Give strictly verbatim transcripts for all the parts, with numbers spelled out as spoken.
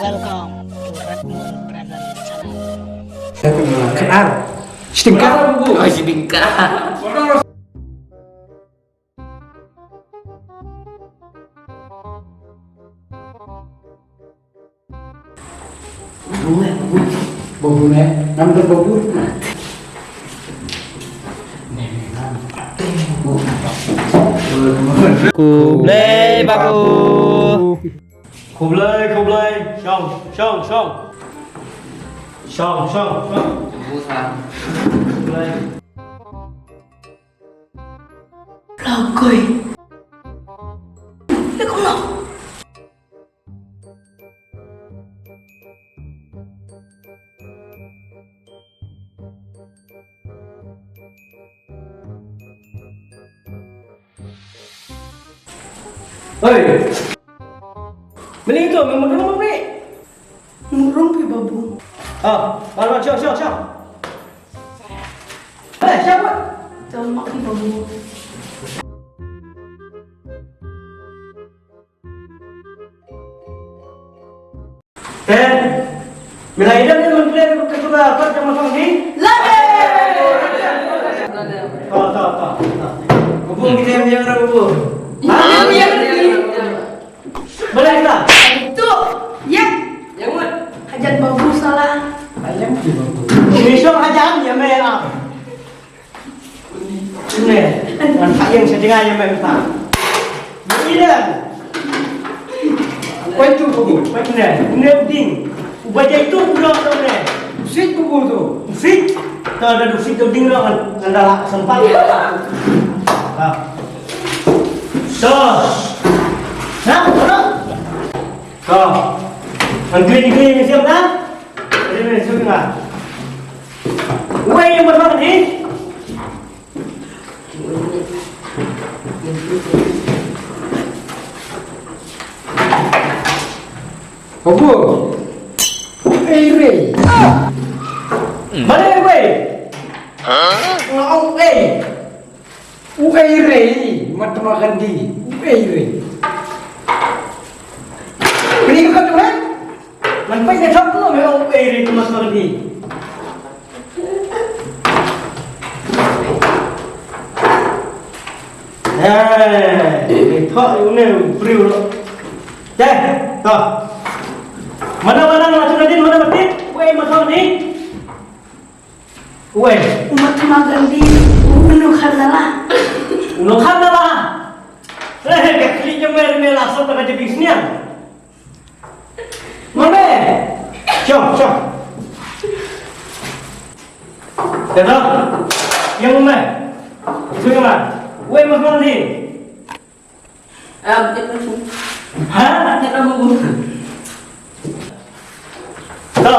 Welcome to Red Moon Brethren channel. Khatar. Stingkar. Oh, stingkar. Babu ne, babu ne, nam tu babu. Khublei babu. Khublei, khublei. Shong, shong, shong. Shong, shong, shong. Khublei. Lagoi. Lagoi. Hei. Mending tu, memang rumah ni. Murung pi babu. Ah, baru siap, siap, siap. Eh, siap. Tolong pi babu. Ten. Mila ida ni menteri ketua apa jam masang ni? Lagi. Tahu, tahu, tahu. Hubung kita yang dia orang hubung. Hah? Boleh kita? Itu. Ya. Yang mana? Hajat babu salah. Ayam di babu. Ini syok hajat ya meh. Ini, ngan tak yang sedengah yang main tak. Ini dah. Kau itu buku, kau ini, ini ding. Ubaja itu udah tu ni. Usik buku tu. Usik. Tak ada usik tu ding dah kan. Anda lah sempat. Ha. So. Nah, nah. Ka. Ang green green ni siya na? Green green siya na. Uwei ïa u Mahatma Gandhi. Babu. Uei re. Mano uwei? Nga ong uei. Uei re, Mahatma Gandhi, uei re. Pynïoh ka tu, eh? Man peit na thok tu, me ong uei re, Mahatma Gandhi. Eh, thok une briew lo. Deh, to. Mano, mano, Mahatma Gandhi, mano, mano, uei, Mahatma Gandhi. Uwei. U Mahatma Gandhi, u nongkhar dala. U nongkhar dala. Eh, ka khlieh jong me, me la sot ka jabing sniang. Mame. Shong, shong. Kata. Yang me. Sui ma. Uwei Mahatma Gandhi. Em, tip langsung. Ha? Tip langsung. To,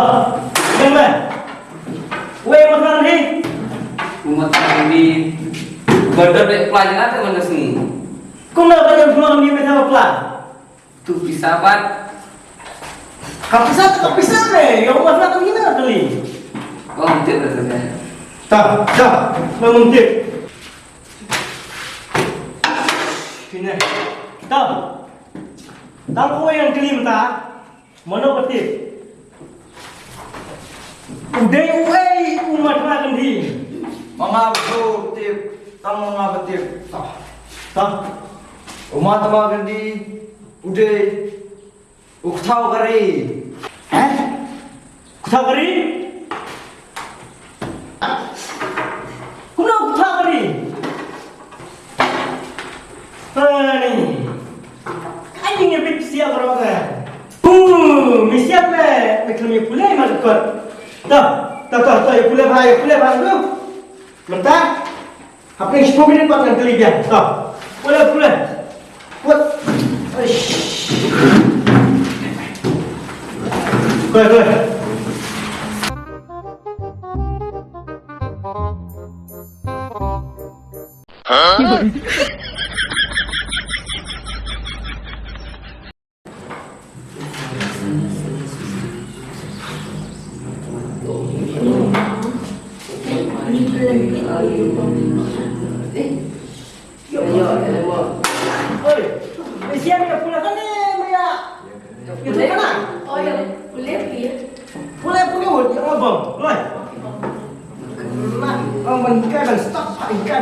yang mana? Uwei Mahatma Gandhi. Umat kami. Badar dek pelajaran teman ke sini. Kumno ba ïa u Mahatma Gandhi mynta ba pla? Tu pisa pat. Ka pisa, ka pisa ne. Ïa u Mahatma Gandhi na kali. Oh, tip dah tu. Ta, ta. Memang tip. Pine. Tam. Tang ko ïa kylli mynta. Mano ba tip? U dei uei u Mahatma Gandhi? Ma nga ba tip. Tang ma nga ba tip. Tam. U Mahatma Gandhi u dei U kthaw kari. Eh? Kthaw kari? Kumno kthaw kari? Ani. Ani ngi bit siap rok eh. Uh, mi siap eh. Mi klem ïa pule ma kot. Ta, ta, ta, ta, ïa pule bha, ïa pule bha tu. Mynta. Hapdeng shiphew minit pat ngan kylli biang. To. Pule, pule. Put. Aish. Pule, pule. Oi, siang ya pula kan ni, Maya. Itu kan? Oh, iya.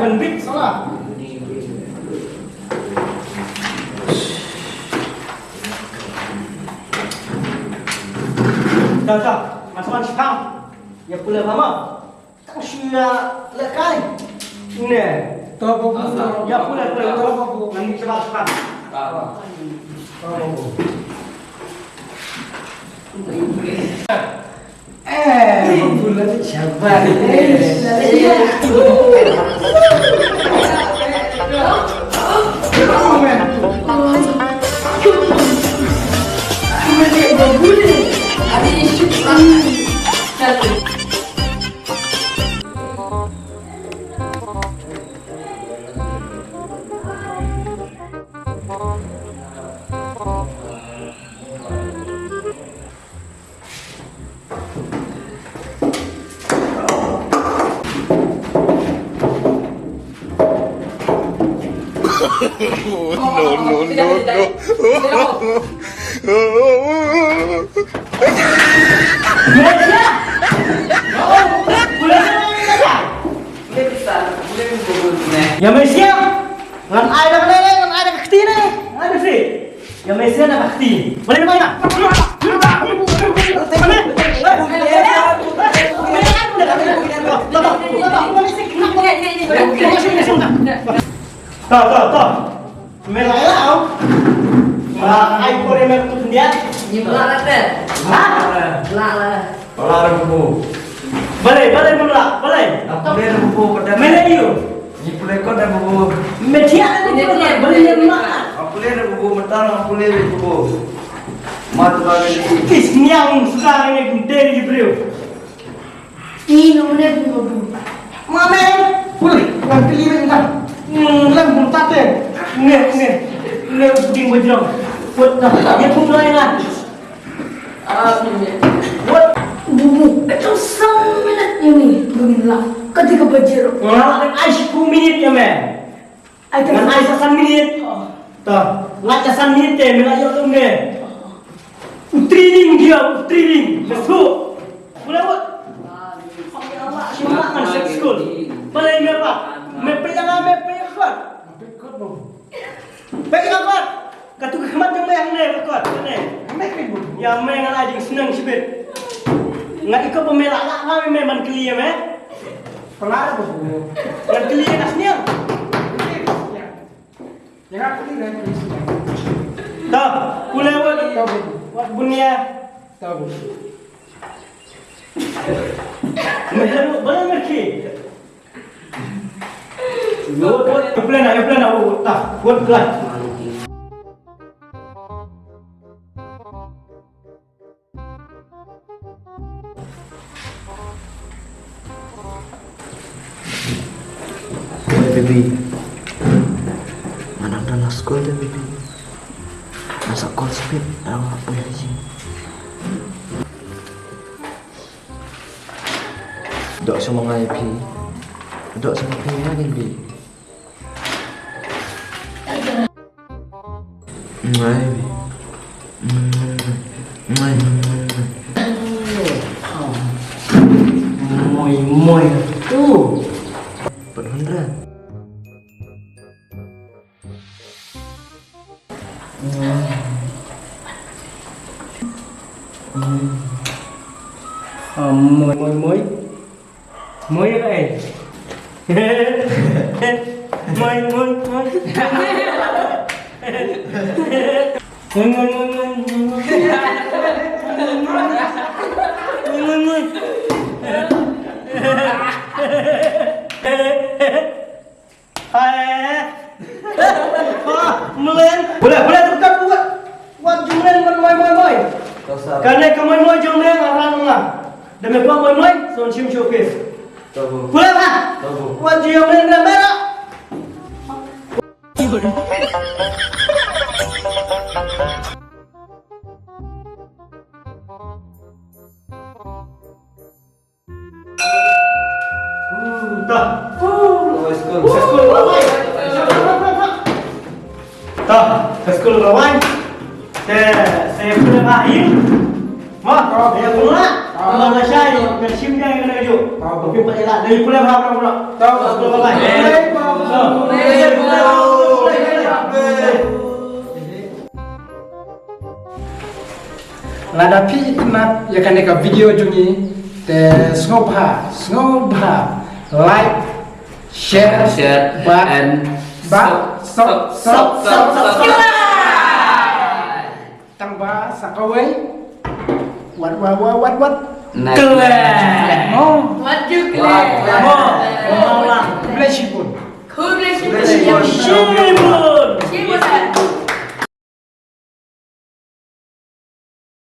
Pynbit salah. Ta, ta, mas man shipang. Ïa pule mama. Tang shu ïa lehkai. Ne. To babu. Ïa pule, pule, to babu. Ngan ïa shabar shipang. To babu. Eh, babu la shabar. No, no, no, no. Ïa me sia, ngan ai da ka lei, ngan ai da ka kti ne, ngan ai da kti. Ïa me sia da ka kti. Balei me ai da? To, to, to. Me la ïa la au. Ma ai por ïa me tu dia. Ni la la te. Ha? La la. La la bu. Balei, balei me la, balei? Aku le bu pada. Me le yu. Ni pule ko da bu. Me thiah ni pule ko, balei me la. Aku le bu mata, aku le bu. Mat ba ni. Kis nyang suka ni gede ni bro. Ih, nang ne bu bu. Ma me, pule, ngan kli ben kan. Hmm, lan bu tate. Ne, ne. Ne bu ding bajrong. Put na, ye pun lai na. Ah, ne. What? Bu bu, itu sang minit ini, bu la. Ketika bajrong. Wah, ai sepuluh minit ya me. Ai, ngan ai sa san minit. Oh. To, ngan ai sa san minit te, me la ïoh lum ne. U training dia, u training. Besok. Pule wot. Sha ma ngan sek skul. Balei me pat. Me peit ïa nga, me peit ïa kot. Peit ïa kot. Katu ka khmat jong me hangne ka kot, hangne. Ïa me ngan ai jingsneng shibit. Ngan ïa kot ba me lah lah me man kylli ïa me. Ngan kylli ïa ka sniang. Ta, pule wot. Wat bunia. Me haru, bala merki. Wot, wot, plan, plan, wot, ta, wot, plan. Baby, nga dang dang la skul te, baby. Nga sa call speed, nga poi ha ïing. Dok sa ma nga ïa phi. Dok sa ma phi nga, baby. Mai. Mai. Moi, moi tu. Pat hundra. Moi, moi, moi. Moi ai. Moi, moi, moi. Moi, moi, moi, moi. Moi, moi. Hai. Ah, melen. Boleh, boleh, dekat buat. Buat jumlen, buat moi, moi, moi. Kane ka moi moi jong me nga ran nga. Da me kwah moi moi, son shim showcase. Tabu. Boleh, ha? Tabu. Buat jumlen na mera. Dah. Dah, ke skul ka wan. Te, te pule ba ïing. Ma, ya pula. Ma la shai, ka shim dai ka dai. Lada phi itynnad ïa kane ka video jong ngi, te sngewbha, sngewbha like, share, Share bad and bad sub sub sub sub. Tang ba sa kawei. Wat wat wat wat wat. Next.